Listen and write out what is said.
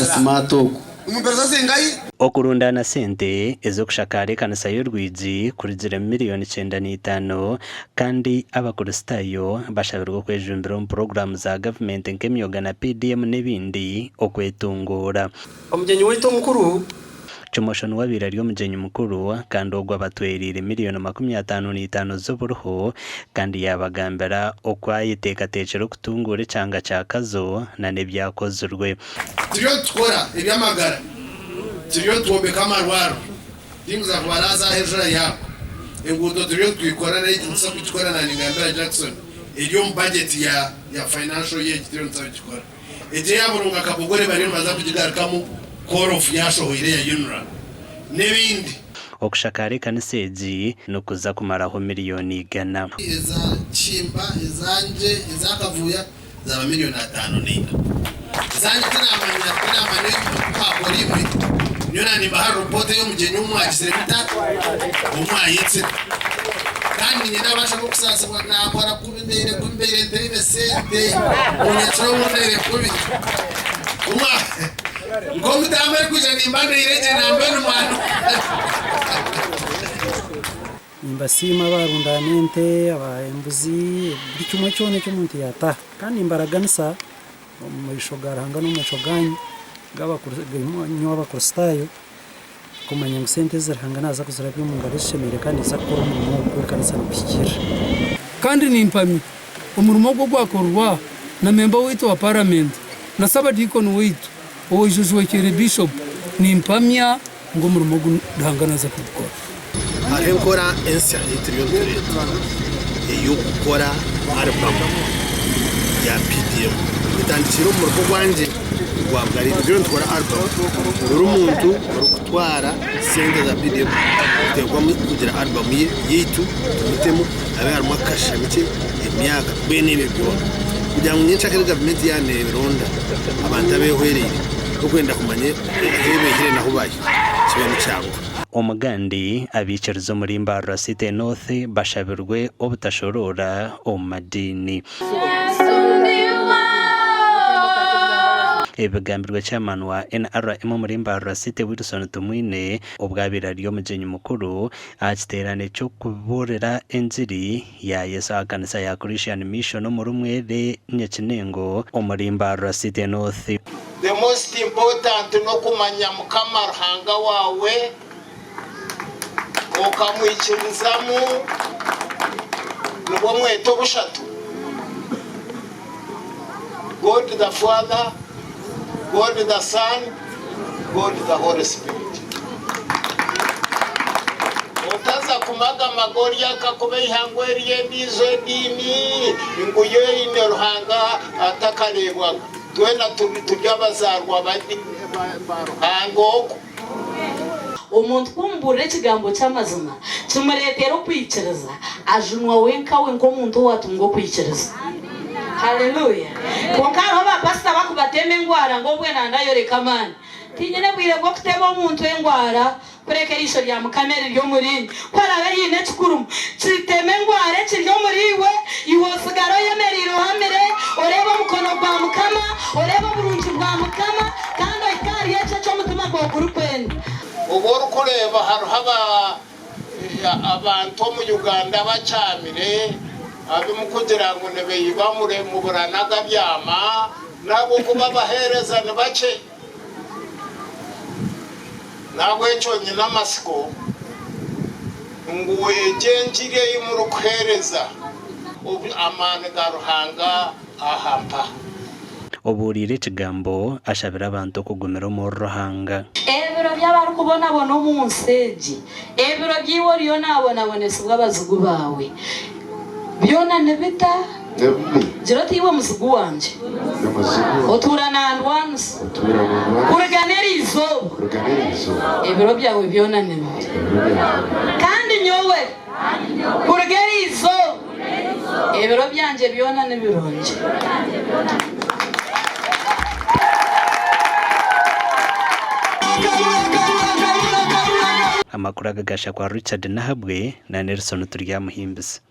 Ari smart ogu. Mumpereza zingahi? Okurundaana sente ez'okushakaara ekanisa y'orwigi kurugire miriyoni 95 kandi Abakristaayo bashabirwe okwejumbira omu puroguraamu za gavumenti nk'emyoga na PDM n'ebindi okwetunguura. Omugyenyi waitu omukuru. Kimosho niwe abaire ari omugyenyi mukuru kandi ogwo abatwereire miriyoni 55 z'oburiho kandi yaabagambira oku ayeteekateekire okutunguura ekyanga kya Kazo na n'ebyakozirwe. Turiyo nitukora eby'amagara, turiyo nitwombeka amarwariro, tinkuza kubaraaza aha enjura yaagwa. Enguuto turiyo nitwikora nayo nituza kugikora naaningambira Jackson eri omu bajeti ya ya financial year egi turiyo nituza kugikora. Egyo eya Burunga Kabogore bariyo nibaza kugigarukamu call off yashohoire eya UNRA n'ebindi. Okushakaara ekanisa egi nikuza kumaraho miriyoni igana. Eza Kihimba, ezangye, eza Kavuuya zaaba miriyoni 54. Ezangye tinamanya tinamanya oku mwakora imwe, nyowe nanimbaha report ey'omugyenyi ou mwagizire muta, ou mwayetsire. Kandi niinye nabaasa n'okusaasibwa naakora kubi mbaire kubi mbaire ntaine sente, munyakire obu ndaire kubi. Omwa nk'omutamba arikwija nimba ndaire gye nambwenu mwana. Nimbasiima abaarundaana ente, abaaha embuzi, buri kimwe kyona eki omuntu yaataha. Kandi nimbaraganisa omu maisho ga Ruhanga n'omu maisho gaanyu nyowe Abakristaayo kumanya ngu sente ezi Ruhanga naaza kuzirabya omu ngaro ezishemeire kandi niiza kukora omurimo ogu gw'ekanisa niguhikiirira. Kandi nimpamya omurimo ogu ogwakorwa na memba waitu wa paramenti na sabadiikoni waitu owaijojwekiire Bishopu, nimpamya ngu omurimo ogu Ruhanga naaza kugukora. Hariho enkora ensya ei turiyo nitureeta ey'okukora alubamu ya PDM. Etandikire omu muruka ogwangye ogwa Bugariito. Turiyo nitukora alubamu. Buri muntu orikutwara sente za PDM nituteekwa kugira alubamu ye yaitu tumutemu habe harimu akashushani kye, emyaka, mbwenu ebyo byona kugira ngu nyencakare gavumenti yaaba neeronda abantu abeehwereire orikwenda kumanya ahu beihire n'ahu bari kibe nikyanguha. Omugandi, abaikiriza omuri Mbarara City North bashabirwe obutashoroora omu madiini. Ebi bigambirwe Chairman wa NRM omuri Mbarara City Wilson Tumwine obu abaire ari omugyenyi mukuru aha kiteerane ky'okubuurira engiri ya Yesu aha kanisa ya Christian Mission omuri Mwere Nyakinengo omuri Mbarara City North. The most important n'okumanya Mukama Ruhanga waawe okamwikirizamu nibwo mweta obushatu, God the Father, God the Son, God the Holy Spirit. Otaza kumagamaga ori akakubeiha ngu eriyo endiijo ediini ngu yo eine Ruhanga atakareebwaga. Twena turi abazaarwa ba Ruhanga ogwo. Omuntu ku omubuurira ekigambo ky'amazima, kimureetera okwikiriza, ajunwa wenka we nk'omuntu owaatunga okwikiriza. Haleluya! Kwonka hariho baapasita abarikubateema engwara ngu obwe nandayoreka amaani. Tinyine bwire bw'okuteema omuntu engwara. Kureka eriisho rya Mukama eriri omuriinye, ku araabe haine ekikurumu, kiteme engwara ekiri omuriiwe, iwe otsigare oyemereire ohamire, oreebe omukono gwa Mukama, oreebe oburungi bwa Mukama, kandi ohike ahari ekyo eki omutima gwawe gurikwenda. Obu orikureeba hariho abantu omu Uganda abakyamire abu mukugira ngu nibeiba muburanaga byama, n'ahabw'okuba abaheereza ni bakye. N'ahabw'ekyo nyine amatsiko ngu egi engiri ei murikuheereza, amaani ga Ruhanga aha mpaha. Obuuriire ekigambo ashabire abantu okugumira omuri Ruhanga. Ebiro by'abarikubonabona omu nsi egi, ebiro byaiwe oriyo naabonabonesibwa abazigu baawe, Byona nibita. Gira oti, Iwe muzigu wangye, otuura nandwanisa, kuruga n'eri izooba, ebiro byawe byona ni bibi. Kandi nyowe, kuruga eri izooba, ebiro byangye byona ni birungi. Amakuru aga gashakwa Richard Nahabwe na Nelson Turyamuhimbisa.